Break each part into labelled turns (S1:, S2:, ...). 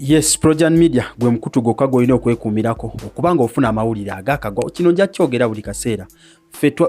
S1: Yes, Projan Media gwe mukutu gwokka gw'olina okwekuumirako okuba ng'ofuna amawulire agakagwa. Kino nja kyogera buli kaseera.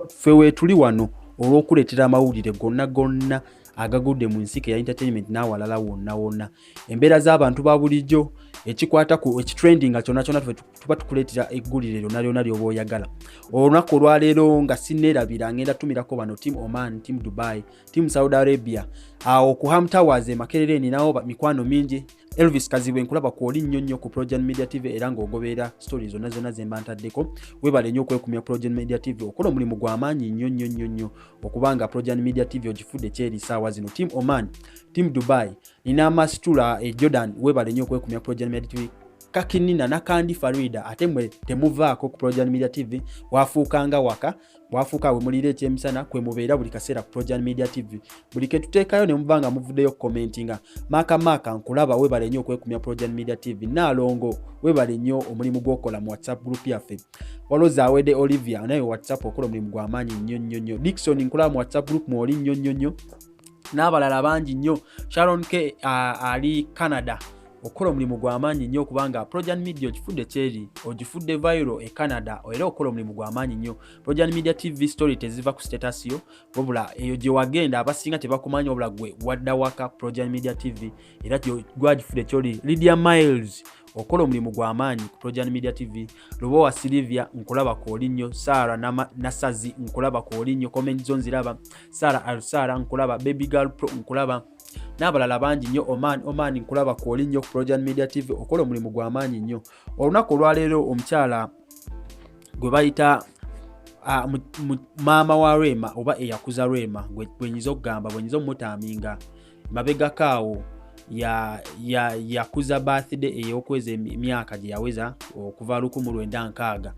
S1: Ffe weetuli wano olw'okuleetera amawulire gonna gonna agagudde mu nsike ya entertainment n'awalala wonna wonna, embeera z'abantu ba bulijjo, ekikwata ku ekitrending nga kyonna kyonna, ffe tuba tukuleetera eggulire lyonna lyonna ly'oba oyagala. Olunaku olwaleero nga sinneerabira, ngenda tumirako bano: Team Oman, Team Dubai, Team Saudi Arabia. Awo ku Ham Towers e Makerere ninawo mikwano mingi. Elvis Kazibwe, nkulaba kwoli nnyo nnyo ku Progen Media TV era ng'ogoberera story zonna zonna ze mba ntaddeko. Weebale nnyo okwekumya Progen Media TV, okola omulimu gw'amaanyi nnyo nnyo nnyo nnyo okubanga Progen Media TV ogifudde kyeri saawa zino. Team Oman, Team Dubai, nina Amasitula e Jordan, weebale nnyo okwekumya Progen Media TV. Kakinina Nakandi Farida, ate mwe temuvaako ku Progen Media TV, wafuukanga waka, wafuuka we mulira ekyemisana, kwe mubeera buli kaseera ku Progen Media TV. Buli ketuteekayo ne muba nga muvuddeyo commentinga. Maaka maaka, nkulaba, webale nnyo okwekumya Progen Media TV. Naalongo, webale nnyo omulimu gw'okola mu WhatsApp group yaffe. Waliwo Zawede Olivia, naye WhatsApp okola omulimu gw'amaanyi nnyo nnyo nnyo. Dikson, nkulaba mu WhatsApp group mwoli nnyo nnyo nnyo, n'abalala bangi nnyo. Sharon K ali Canada, okukola omulimu gw'amaanyi nnyo okubanga Projan Media ogifudde kyeri, ogifudde viral e Canada, era okukola omulimu gw'amaanyi nnyo. Projan Media TV story teziva ku status yo, wabula eyo gye wagenda abasinga tebakumanyi, wabula gwe wadda waka Projan Media TV era gwagifudde kyoli. Lydia Miles, okola omulimu gw'amaanyi ku Projan Media TV. Lubowa Silivia, nkulaba kwoli nnyo. Sara Nasazi, nkulaba kwoli nnyo, comment zo nziraba. Sara Alsara, nkulaba. Baby Girl Pro, nkulaba, n'abalala bangi nnyo. Oman, Oman, nkulaba kwoli nnyo ku Projan Media TV, okola omulimu gw'amaanyi nnyo. Olunaku olwaleero omukyala gwe bayita maama wa Rema oba eyakuza Rema, gwenyinza okugamba, bwenyinza omutaaminga mabegako awo, yakuza birthday ey'okweza emyaka gye yaweza okuva 1960.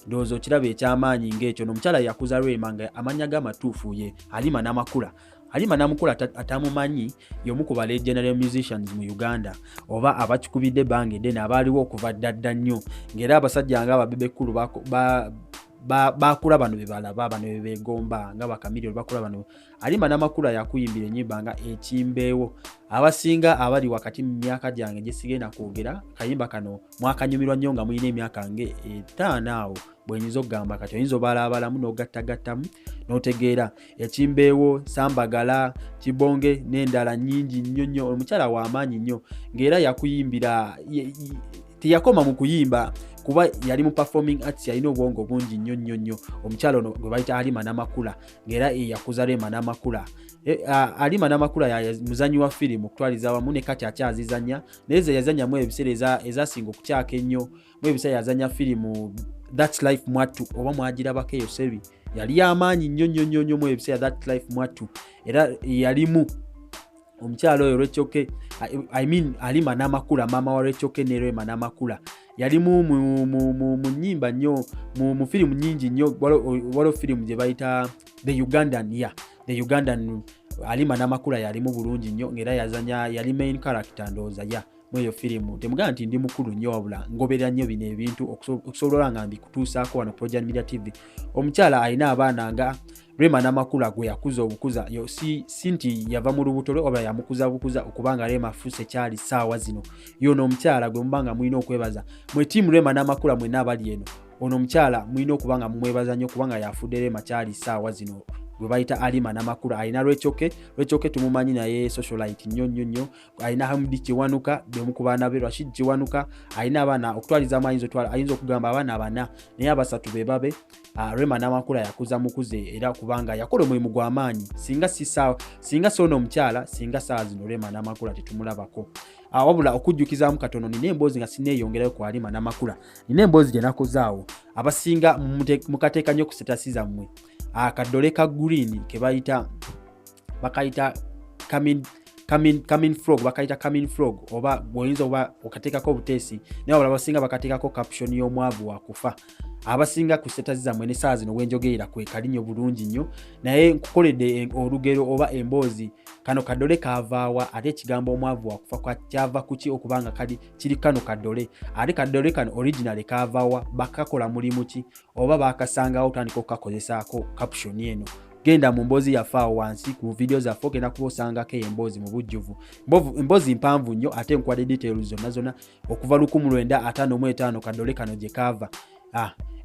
S1: Ndowooza okiraba ekyamaanyi ng'ekyo. N'omukyala yakuza Rema nga amannya ge amatuufu ye Halima Namakula. Halima Namakula atamumanyi, y'omu ku ba legendary musicians mu Uganda oba abakikubidde ebbanga eddene, abaaliwo okuva dda dda nnyo, ng'era abasajja nga ababebekulu bakula bano bebalaba, bano bebeegomba nga bakamiliyoni bakula bano. Halima Namakula yakuyimbira ennyimba nga Ekimbeewo. Abasinga abali wakati mu myaka gyange gyesigenda kwogera, kayimba kano mwakanyumirwa nnyo nga mulina emyaka nge 5 awo bwenyinza okugamba. Kati oyinza obalaabalamu n'ogattagattamu n'otegeera Ekimbeewo, Sambagala, Kibonge n'endala nnyingi nnyo nnyo. Omukyala w'amaanyi nnyo ng'era yakuyimbira, teyakoma mu kuyimba kuba yali mu performing arts, yalina obwongo bungi nnyo nnyo nnyo. Omukyala ono gwe bayita Halima Namakula ng'era eyakuza Rema Namakula. Halima Namakula muzanyi wa firimu okutwaliza awamu, ne kati akyazizanya, naye ze yazanyamu ebiseera ezasinga okukyaka ennyo mu ebiseera, yazanya firimu That's Life Mwattu, oba mwagirabako eyo series, yali yamaanyi nnyo nnyo nnyo nnyo mu ebiseera That Life Mwattu. Era yalimu omukyala oyo Rachel K, I mean Halima Namakula, maama wa Rachel K ne Rema Namakula. Yalimu mu nnyimba nnyo, mu firimu nnyingi nnyo. Waliwo firimu gye bayita The Ugandan, ya The Ugandan, Halima Namakula yalimu bulungi nnyo ng'era yazanya, yali main character ndowooza ya mu eyo firimu. Temugamba nti ndi mukulu nnyo, wabula ngoberera nnyo bino ebintu okusobola nga mbikutuusaako wano Projan Media TV. Omukyala alina abaana nga Rema Namakula gwe yakuza obukuza yo, si nti yava mu lubuto lwe, oba yamukuza bukuza okubanga Rema afuuse kyali ssaawa zino. Yono omukyala gwe muba nga mulina okwebaza mwe team Rema Namakula mwenna abali eno. Ono omukyala mulina okuba nga mumwebaza nnyo kubanga yafudde Rema kyali ssaawa zino, gwe bayita Halima Namakula. Alina Rachel K. Rachel K tumumanyi naye socialite nnyo nnyo nnyo. Alina Hamdi Kiwanuka, bemu ku baana be, Rashid Kiwanuka. Alina abaana okutwalizamu ayinza okugamba abaana bana, naye abasatu be babe. Rema Namakula yakuza mukuze era kubanga yakola omulimu gw'amaanyi. Singa si singa si ono omukyala, singa saawa zino Rema Namakula tetumulabako. Wabula okujjukizaamu katono, nina emboozi nga sineeyongerayo ku Halima Namakula, nina emboozi gye nakozaawo. Abasinga mukateeka nnyo ku status zammwe akadole ka green ke bayita, bakayita coming frog, bakayita coming frog, oba bwoyinza oba okateekako obuteesi, naye wabula abasinga bakateekako caption y'omwavu wakufa. Abasinga ku status zammwe ne saa zino wenjogerera kwe kali nnyo bulungi nnyo. Naye nkukoledde olugero oba emboozi, kano kadole kavaawa, ate ekigambo omwavu wakufa kyava kuki okubanga kali kiri kano kadole, ate kadole kano original kavaawa, bakakola mulimu ki, oba bakasangawo otandika okukakozesaako caption eno. Genda mu mboozi yaffe awo wansi ku vidiyo zaffe, ogenda kuba osangako eyo emboozi mu bujjuvu. Emboozi mpanvu nnyo, ate nkuwadde details zonna zonna okuva 1955 kadole kano gye kaava.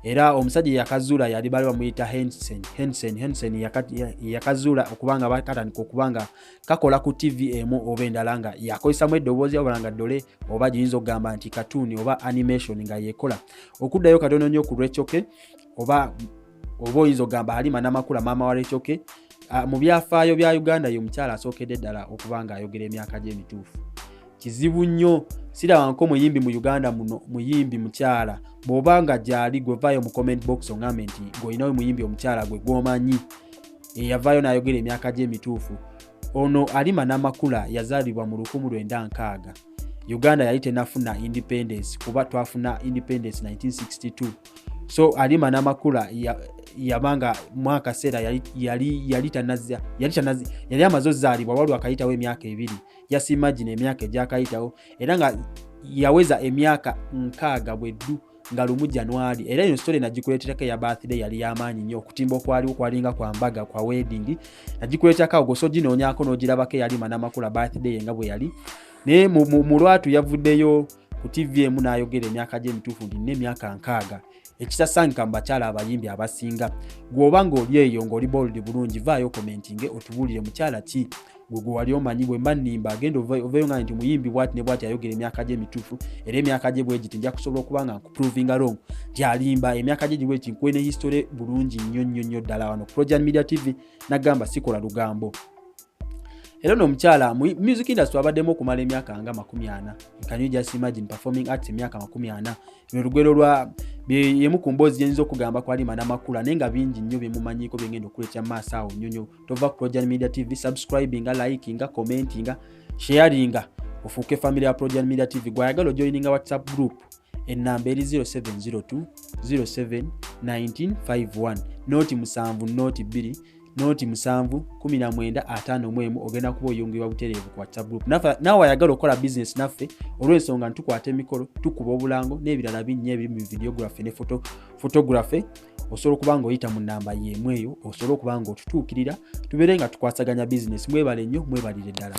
S1: Era omusajja yakazuula yali bali bamuyita Hensen. Hensen yakazuula okubanga bakatandika okubanga kakola ku TV emu oba endala, nga yakozesamu eddoboozi wabula nga ddole, oba giyinza okugamba nti cartoon oba animation nga yekola. Okuddayo katono nnyo ku Rachel K, oba oyinza okugamba Halima Namakula, maama wa Rachel K, mu byafaayo bya Uganda ye omukyala asookedde ddala okuba nga ayogera emyaka gye emituufu. Kizibu nnyo, sirabanko muyimbi mu Uganda muno muyimbi mukyala. Bw'oba nga gyali, gwe vaayo mu comment box oŋŋambe nti gweolinawo muyimbi omukyala gwe gw'omanyi eyavaayo n'ayogera emyaka gye emituufu. Ono Halima Namakula yazaalibwa mu 1960. Uganda yali tenafuna independence, kuba twafuna independence 1962. So Halima Namakula yabanga mwakaseera yali amaze ozaalibwa, waliwo akayitawo emyaka 2. Just imagine emyaka egyakayitawo, era nga yaweza emyaka 60 bweddu nga 1 January. Era eno story nagikuleeterako eya birthday, yali yamaanyi nnyo. Okutimba okwaliwo kwalinga kwa mbaga, kwa wedding. Nagikuleeterako awo, goso ginoonyako n'ogirabako eyalima Namakula birthday nga bwe yali. Naye mu lwatu yavuddeyo ku TV emu n'ayogera emyaka gye emituufu nti nina emyaka 60, ekitasangika mu bakyala abayimbi abasinga. Gw'oba ng'oli eyo ng'oli bold bulungi, vaayo commentinge otubuulire mukyala ki gwe wali omanyi. Bwe mba nnimba, agenda oveeyo nga nti muyimbi bwati ne bwati ayogera emyaka gye emituufu, era emyaka gye bwe giti, nja kusobola okuba nga nkuprovinga wrong nti alimba, emyaka gye gibwe ti. Nkuwe ne history bulungi nnyo nnyo nnyo ddala wano Projan Media TV. Nagamba sikola lugambo. Era ono omukyala mu music industry abaddemu okumala emyaka nga 40. Can you just imagine, performing arts emyaka 40? Luno lugero lwa yemu ku mboozi gyenyinza okugamba ku Halima Namakula, naye nga bingi nnyo byemumanyiiko byengenda okuleetera mu maaso awo nnyo nnyo. Tova ku Projan Media TV, subscribinga, likinga, commentinga, sharinga, ofuuke family ya Projan Media TV. Gwayagala ojoininga WhatsApp group, enamba eri 0702 07 1951 0 7 0 2 0 7 19 51. Ogenda kuba oyungibwa butereevu ku WhatsApp group. Naawe ayagala okukola business naffe, olw'ensonga ntukwata emikolo, tukuba obulango n'ebirala binnya ebiri mu videography ne photography, osobola okuba nga oyita mu namba y'emu eyo, osobola okuba nga otutuukirira, tubeere nga tukwasaganya business. Mwebale nnyo, mwebalire ddala.